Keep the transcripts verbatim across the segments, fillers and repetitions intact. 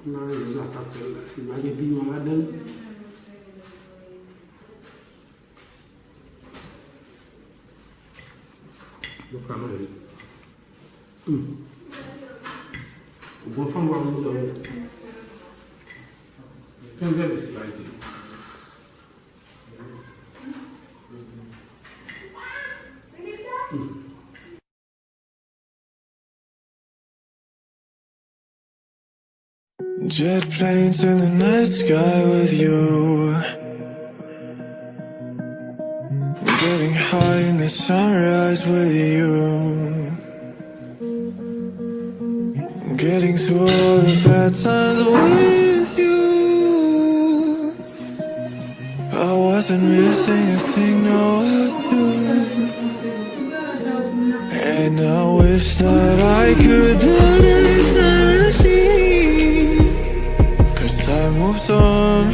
Nan rezon sa k ap fè l la. Si pa gen piman ladan l, nou ka manje. Hmm. Ou bon fanm w ap mouton. Kenbe mesye pa iti. Jet planes in the night sky with you. Getting high in the sunrise with you. Getting through all the bad times with you. I wasn't missing a thing, no, I do. And I wish that I could do this time machine. 'Cause time moves on,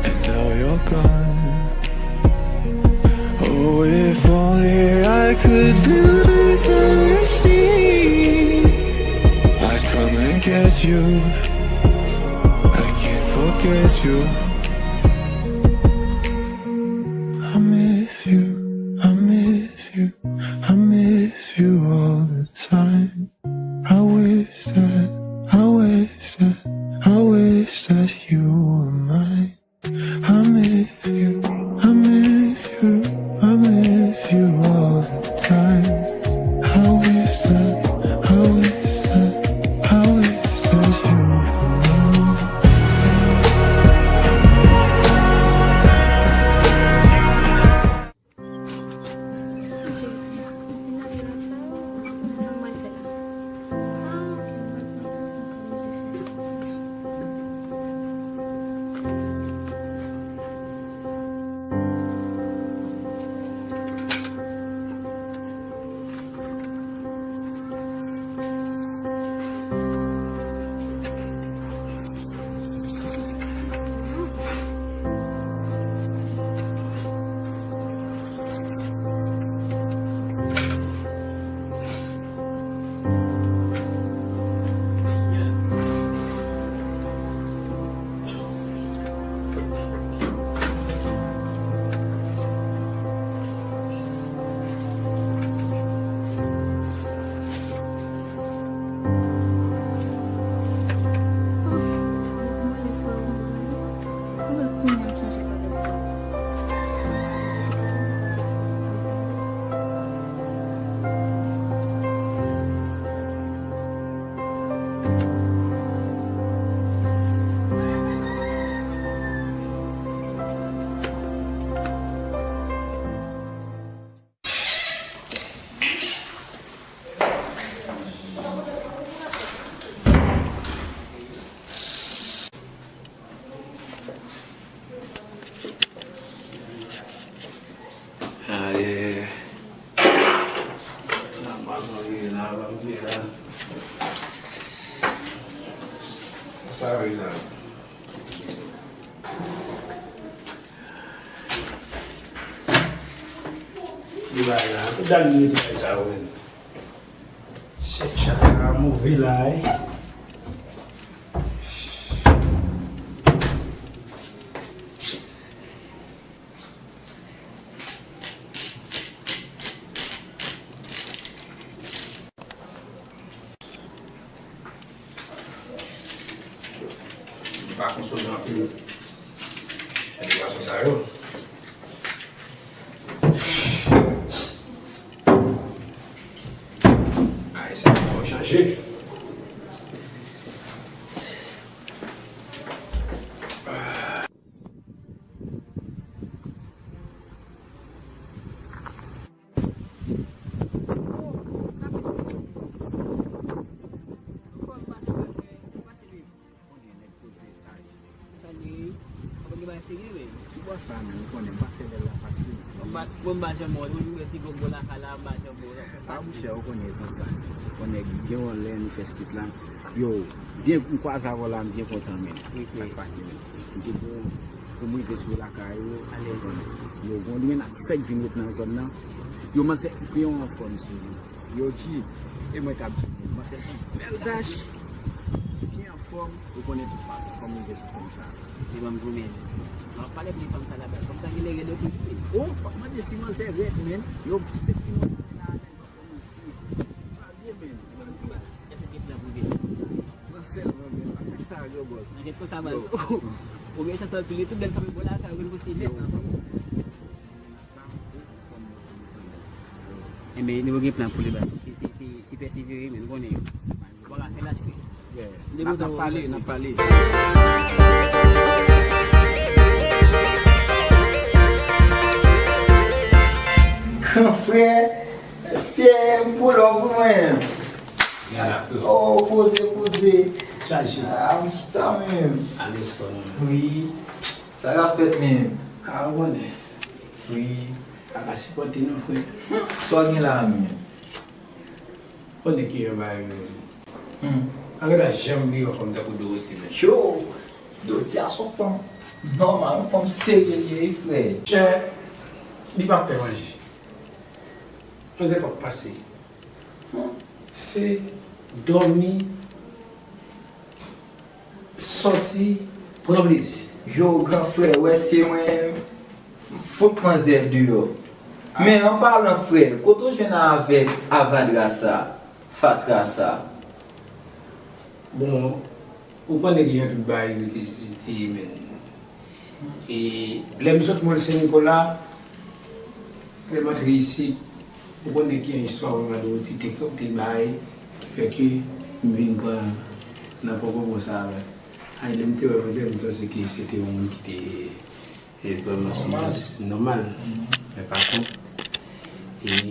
and now you're gone. Oh, if only I could build a time machine. I'd come and get you. I can't forget you. I miss you, I miss you, I miss you all the time. I wish that, I wish that, I wish that you were mine. I miss you, I miss you, I miss you all the time. I wish that, I wish that, I wish that you were mine. Aye. Nan mwa mwen rive nan avan m vye la. Sa vle la. Li bay la. Tout dal li netwaye sa yo menm. Chèf chat la move la, wi. M pa konsome anpil. Gade gason sa yo. Ay, sa yo chanje. Sa li ye? Apa gen bagay serye, men. Ou wè sa, men, ou konnen, m pa fè bèl la fasil. Bon, m pa, bon, m pa janm wè, ou wè ti gongo lakay la, m pa janm wè. A, monchè, ou konnen e konsa. Ou konnen, gen yon lè nou fè skit la. Yo, byen, m kwaze avè w la, m byen kontan, men. Ok. Sa k pase, men. M te bon, pou m rive sou lakay ou. Yo, bon, li menm ap fèk vin ret nan zòn nan. Yo, manzè, byen anfòm sou li. Yo, G, e mwen k ap di w, manzè, yon bèl dach. Byen anfòm. Ou konnen tout fason kòm rive sou fòm sa. Li ban m goumen. M ap pale pou li fanm sa la bèl. Fanm sa genlè rèd anpil wi. Oh, w ap mande si manzè rèd, men. Yo, se ti moun la, men pa kòmanse. Pa byen, men. Èske gen plan pou rive? Plan sèlman, men. Pa fè sa, gwo bòs. Nan ret konsa, baz. Ou gen chans anpil, tout bèl fanm bò la, sa yo vin pou ti nèt nan fanm. Enben, nou gen plan pou li bay. Si, si, si, si pèsevere, men nou konnen yo. Vwala, fè lach wi. Yeah. N ap pale, n ap pale. Gran frè, mesye, m pull up wi mwen. Gade la, frè. Oh, poze, poze. Chaje. Ah, m chita menm. Alèz kò nou. Wi. Sa k ap fèt menm? Ah, ou konnen. Wi. A pa sipòte non, frè. Sa w gen la a menm? Konnen ki jan bagay yo ye. Hmm. Ann gade janm li yon fanm tankou Dorothy menm. Yo! Dorothy a se yon fanm nòmal, yon fanm serye li ye, wi, frè. Chè, li pa fè manje. Manzè p ap pase. Hmm. Se dòmi, sòti, pran plezi. Yo, gran frè, wè se mwen, m fout manzè deyò. Men, an palan frè, kote w jwenn avèk avadra sa, fatra sa? Bon, ou konnen kijan tout bagay yo te, te ye, men. E lè m sot Mòn Sen Nikola, lè m antre isit, ou konnen ki jan istwa mwen ak Dorothy te, te bay, ki fè ke m vin pran nan pòpòpò sa a. Ay, lè m te wè manzè, m panse ke se te yon moun ki te, e, vrèman sou yon baz nòmal. Men pa kont, e,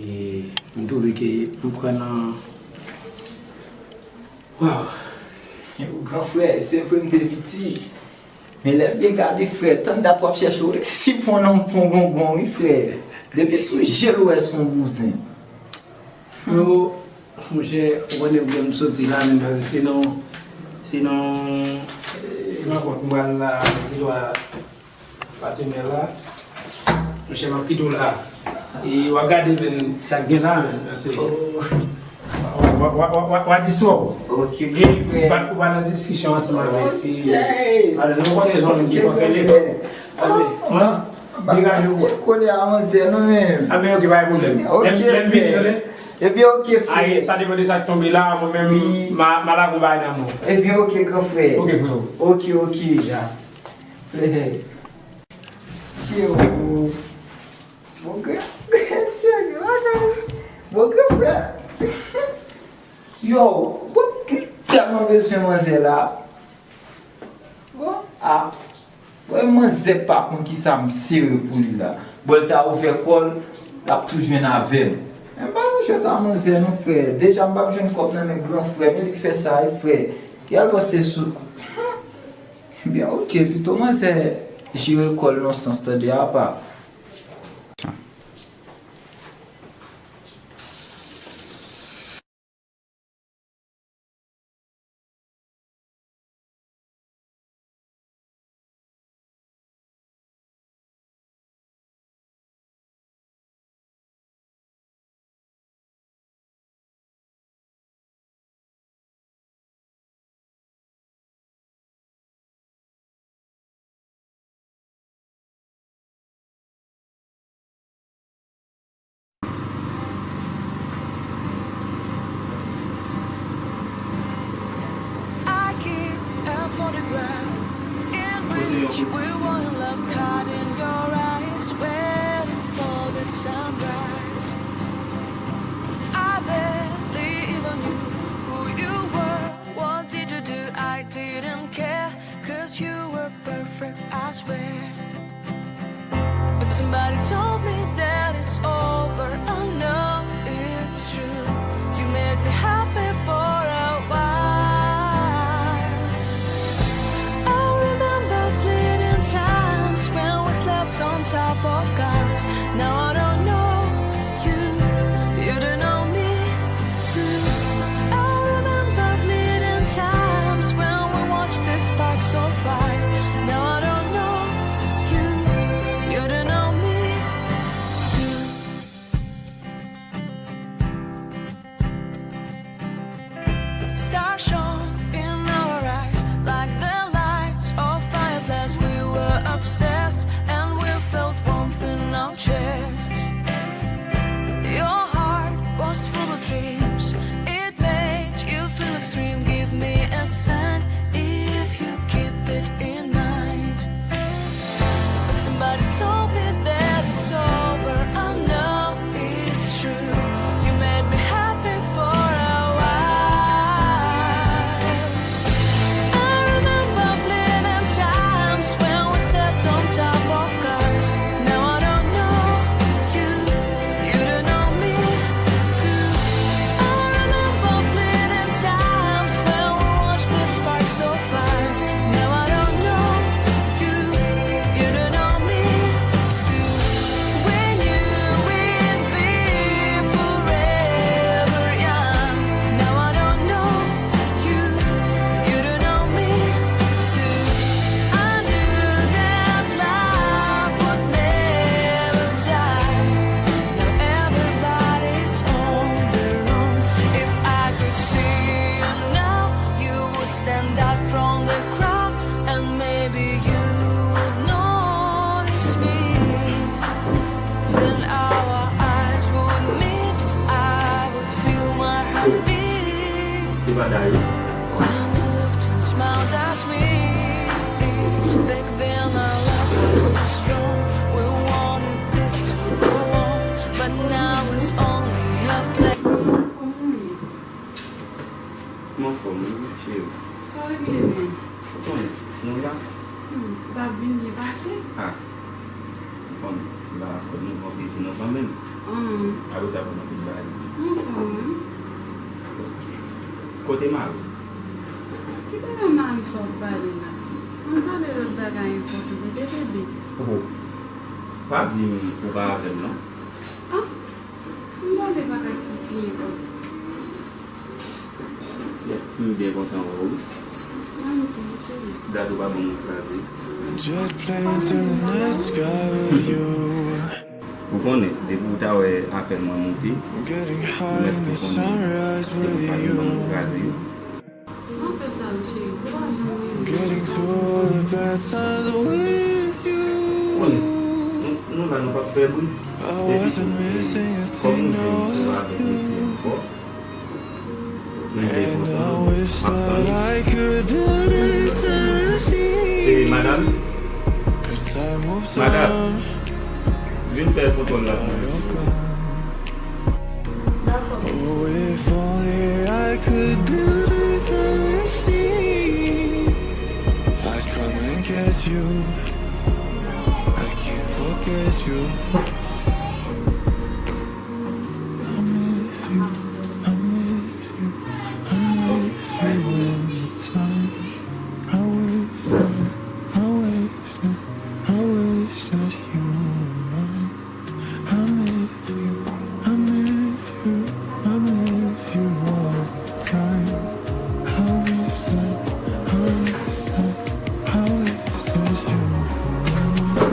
m twouve ke m pran nan, waw. Gran frè, se vre m te piti. Men lè m byen gade, frè, tann dat w ap chèche w, resi pran nan yon pon gongon, wi, frè. Depi sou je l, ou wè se yon bouzen. Yo, monchè, ou konnen kote m soti la, menm, paske se nan, se nan, e, rankont m pral la, ki dwa patenè la. Monchè, m ap kite w la. E w ap gade menm sa k gen la menm, paske w ap, w ap, w ap, w ap, w ap, w ap di sou. Ok, e, frè. Ou pa, ou pa nan diskisyon ansanm avèk, e, ok, alò, nou konnen jan moun ki fè lè. Ok, frè. Anben, oh, degaje w. Kole a manzè nou menm. Anben, ok, pa gen pwoblèm. Ok, lè m, lè m vini, frè. Tande. Ebyen, ok, frè. Aye, sa depann de sa k tonbe la, mwen menm, wi, m a, m a lage yon bagay nan men w. Ebyen, ok, gran frè. Ok, frè. Ok, ok. Ya. Sye ou. Bon, gran, sye ou, bagay. Bon, gran frè. Yo, bon, m tèlman bezwen manzè la. Bon, a. Wè manzè pa konn kisa m sere pou li la. Bon, l ta ouvè kò l, l ap tou jwenn avè m. Men m pa nan jwèt a manzè non, frè. Deja m p ap jwenn kòb nan men gran frè m, e li k fè sa, wi, frè. Y al panse sou. Ebyen, ok, pito manzè jere kò l nan sans, tande, apa. I keep a photograph in which we were in love, caught in your eyes, waiting for the sunrise. I barely even knew who you were. What did you do? I didn't care, 'cause you were perfect, I swear. But somebody told me that it's over. I know it's true. You made me happy for a while. I remember fleeting times when we slept on top of cars. Now I don't know you, you don't know me too. I remember fleeting times when we watched the sparks so fly. Now I don't know you, you don't know me too. Badaye. Kòman w ye? M anfòm wi, cheri. Sa w regle menm? Ou konnen, nou la. Hmm, ou t ap vin byen pase? Ah, ou konnen, m pa fè nou pran plezi nou kanmenm. Hmm. Apre sa, kòman tout bagay? M anfòm wi. Ok. Kote mari w? Ki bagay mari sa w ap pale la? Ann pale lòt bagay enpòtan, tande bebe. Oh, pa di m ou pa avè m non. Ah, ann pale bagay ki pi enpòtan. Yeah, m byen kontan wè w wi. Mwen menm tou, cheri. Dat ou pa ban m yon kraze. Jet planes in the night sky with you. Ou konnen, depi w ta wè apèl mwen monte, ou mèt tou konnen, depi w pa vin ban m yon kraze. Pa fè sa, wi, cheri. Ou pa janm renmen. Getting through all the bad times with you. Konnen, nou, nou la, nou p ap fè bri. Epi tou, e, kòm ou di m ou pa avèk mesye ankò, m byen kontan, m ap tann. E, madanm, madanm, vin fè kontwòl la pou mwen, silvouplè. Oh, if only I could build a time machine. I'd come and get you. I can't forget you. I miss you. I miss you. I miss you all the time. I wish that, I wish that, I wish that you were mine. I miss you, I miss you, I miss you all the time. I wish that, I wish that, I wish that you were mine.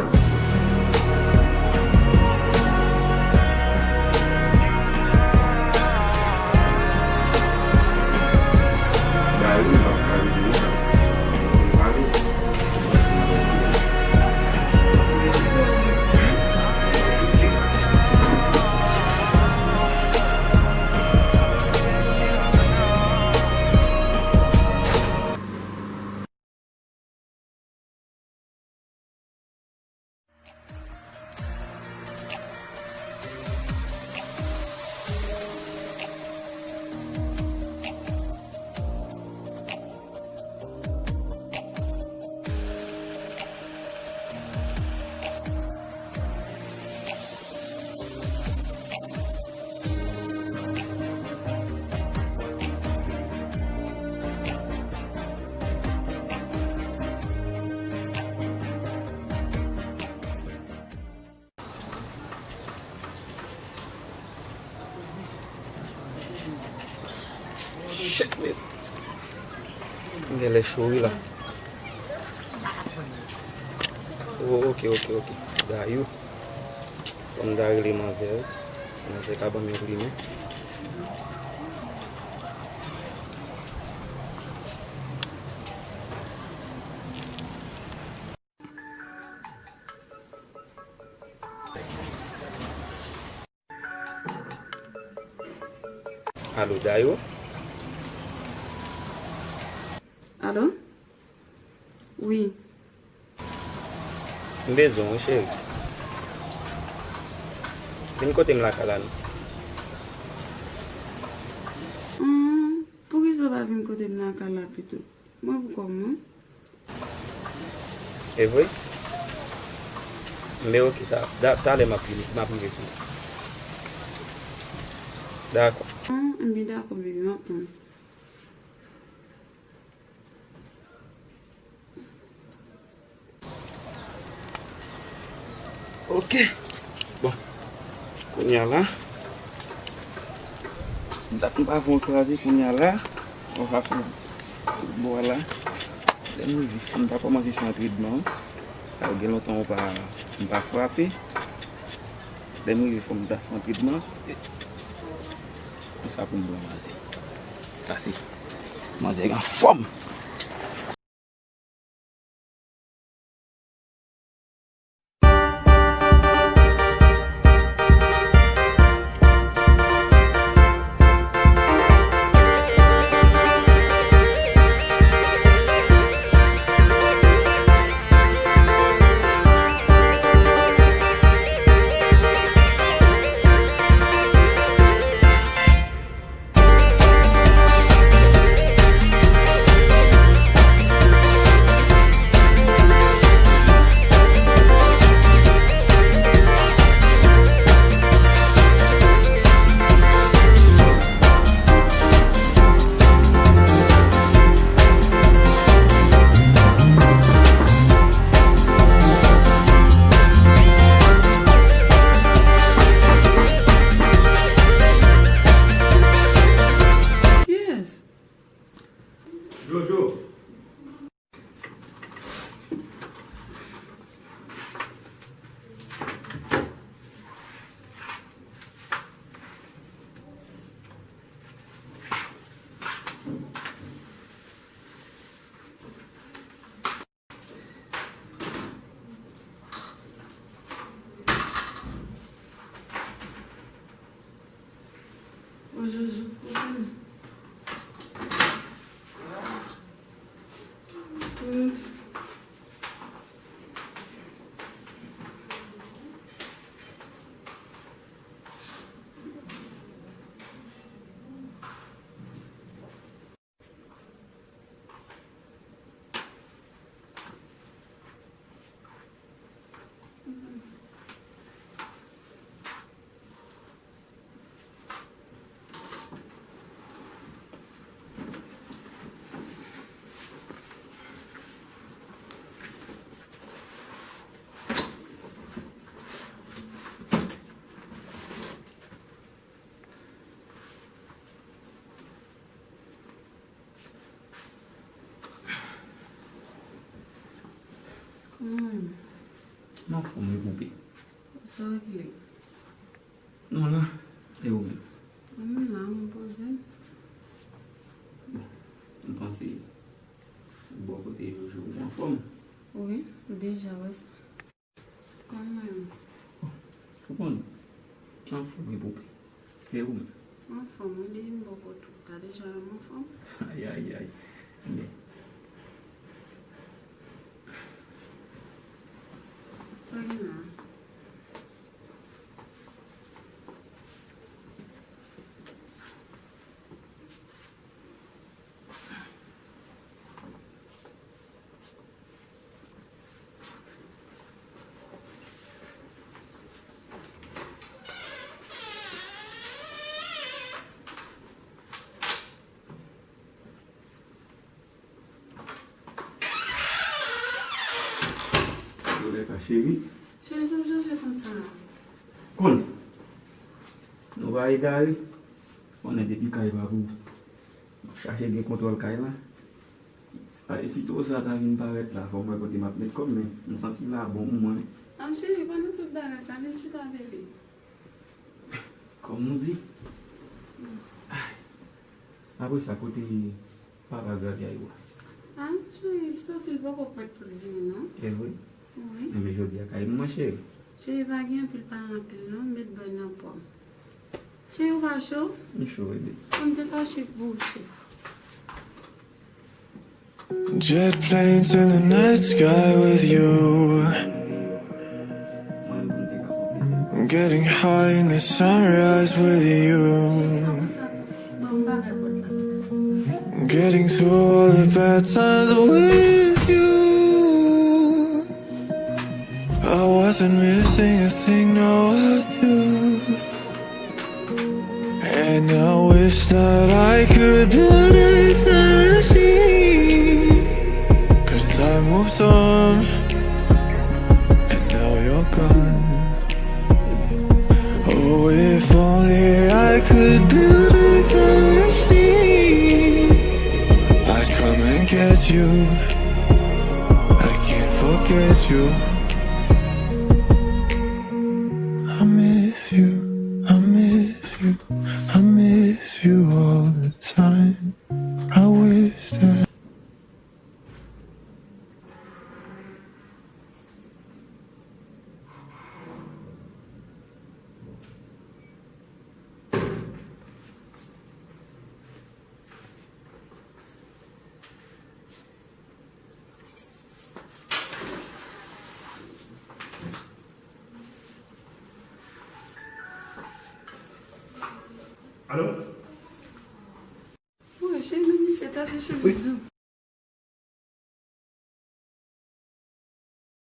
Gari, m ap ka rive, m ap ka rive. Shit, men. M genlè cho wi la. Oh, ok, ok, ok. Dayou. Fò m ta rele manzè wi. Manzè ka ban m yon plimen. Alo, Dayou? Alo? Wi. M bezwen w, wi, cheri. Vin kote m lakay la, non. Hmm, poukisa w pa vin kote m lakay la pito? Mwen pou kò m, non. E vre? Enben, ok, ta, ta, talè m ap vini, m ap rive sou ou. Dakò. Ah, enben, dakò, bebe, m ap tann. Ok. Bon. Kounye a la. Dat m pa fè yon kraze kounye a la. Yon fason. Tout bò a la. Lè m rive, fò m ta kòmanse fè antrenman. Alò, gen lontan m pa, m pa frape. Lè m rive, fò m ta fè antrenman. Konsa pou m pran manzè. Pase. Manzè anfòm. Tout. Kòman w ye? M anfòm wi, poupe. Sa w regle? Non, la. E ou menm? M la, m poze. Bon, m panse bò kote Jojo ou anfòm. Wi, ou deja wè sa. Kòman w ye? Ou konn, m anfòm wi, poupe. E ou menm? M anfòm wi, depi m bò kote w ta deja wè m anfòm. Ay, ay, ay. Men. Sa gen la? Kolè pa cheri. Cheri, sa w chache konsa? Konnen. Nou pa egare. Konnen depi kay pa pou chache gen kontwòl kay la. Sa, e si tro sa ta vin parèt la, fò m wè kote m ap met kò m, men m santi la bon pou mwen. An cheri, pandan tout bagay sa, vin chita bebe. Kòm nou di. Ay. Apre sa, kote papa Xavier yo a? A, cheri, li santi l poko prèt pou l vini, non. E vre? Wi. Enben, jodi a kay nou, mon cheri. Cheri, pa gen anpil, pa anpil, non. Met bòy nan pòm. Cheri, ou pa cho? M cho, bebe. Kòm te fache pou ou, cheri. Jet planes in the night sky with you. Getting high in the sunrise with you. Getting through all the bad times with you. I wasn't missing a thing, now I do. And I wish that I could build a time machine. 'Cause time moves on, and now you're gone. Oh, if only I could build a time machine. I'd come and get you. I can't forget you. I miss you, I miss you, I miss you all the time. I wish that Alo? Wi, cheri, men misye ta chèche bizou.